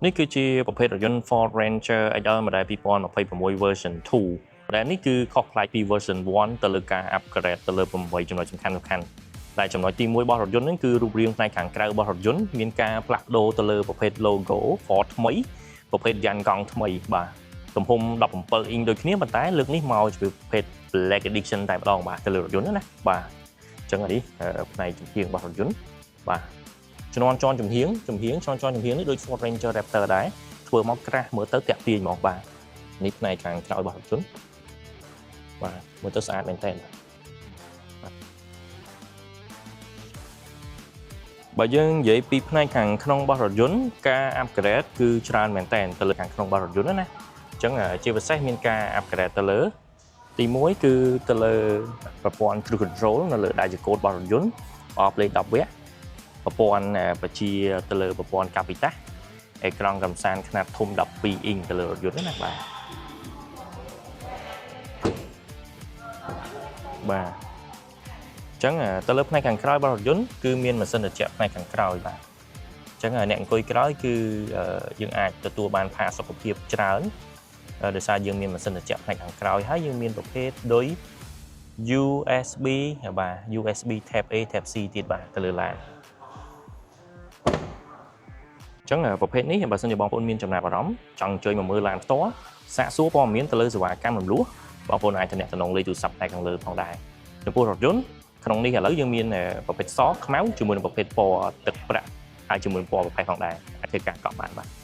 នេះគឺជាប្រភេទរថយន្ត Ford Ranger XL model 2026 version 2 model នេះគឺខុសប្លែកពី version 1ទៅលើការ upgrade ទៅលើ8ចំណុចសំខាន់សំខាន់ដែលចំណុចទី1របស់រថយន្តហ្នឹងគឺរូបរាងផ្នែកខាងក្រៅរបស់រថយន្តមានការផ្លាស់ប្ដូរទៅលើប្រភេទ logo Ford ថ្មីប្រភេទយ៉ានកង់ថ្មីបាទទំហំ17អ៊ីងដូចគ្នាប៉ុន្តែលើកនេះមកជាប្រភេទ Black Edition តែម្ដងបាទទៅលើរថយន្តណាបាទអញ្ចឹងអានេះផ្នែកចំហៀងរបស់រថយន្តបាទជំនាន់ជាន់ចំហៀងចំហៀងជំនាន់ជាន់ចំហៀងនេះដូច Ford Ranger Raptor ដែរធ្វើមកក្រាស់មើលទៅតាក់ទាញហ្មងបាទនេះផ្នែកខាងក្រោយរបស់រថយន្តបាទមើលទៅស្អាតមែនតើបាទបើយើងនិយាយពីផ្នែកខាងក្នុងរបស់រថយន្តការ upgrade គឺច្រើនមែនតើទៅលើខាងក្នុងរបស់រថយន្តណាអញ្ចឹងជាពិសេសមានការ upgrade ទៅលើ ទី1គឺទៅលើប្រព័ន្ធ cruise control នៅលើដៃចង្កូតរបស់រថយន្តអបលេខ10វគ្គប្រព័ន្ធបជាទៅលើប្រព័ន្ធកាពីតាអេក្រង់កំសាន្តខ្នាតធំ12អ៊ីងទៅលើរថយន្តណាបាទបាទអញ្ចឹងទៅលើផ្នែកខាងក្រោយរបស់រថយន្តគឺមានម៉ាស៊ីនត្រជាក់ផ្នែកខាងក្រោយបាទអញ្ចឹងអ្នកអង្គុយក្រោយគឺយើងអាចទទួលបានផាសុកភាពច្រើនដោយសារយើងមានម៉ាស៊ីនត្រជាក់ផ្នែកខាងក្រោយហើយយើងមានប្រភេទដូច USB បាទ USB Type A Type C ទៀតបាទទៅលើឡានអញ្ចឹងប្រភេទនេះបើសិនជាបងប្អូនមានចំណាប់អារម្មណ៍ចង់អញ្ជើញមកមើលឡានផ្ទាល់សាកសួរព័ត៌មានទៅលើសេវាកម្មរំលោះបងប្អូនអាចទំនាក់ទំនងលេខទូរស័ព្ទផ្នែកខាងលើផងដែរចំពោះរថយន្តក្នុងនេះឥឡូវយើងមានប្រភេទសខ្មៅជាមួយនឹងប្រភេទពណ៌ទឹកប្រាក់ហើយជាមួយពណ៌ប្រផេះផងដែរអាចធ្វើការកក់បានបាទ។